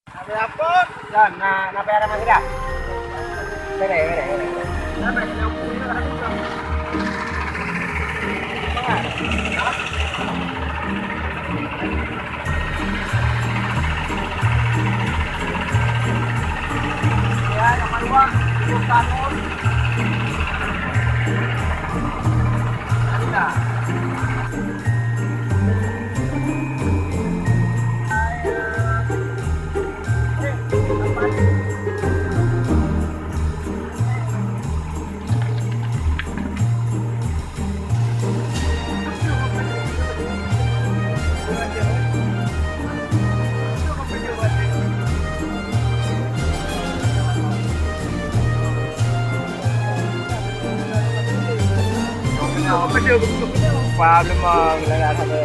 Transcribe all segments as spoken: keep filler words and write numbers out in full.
Ada apa? Dan na na payah ramai dah. Beres, beres, beres. Ya, yang kedua, tujuh tahun. Sudah. Paham lemah, geulayan haba.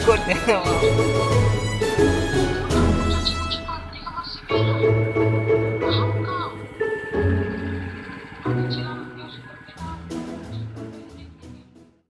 Good.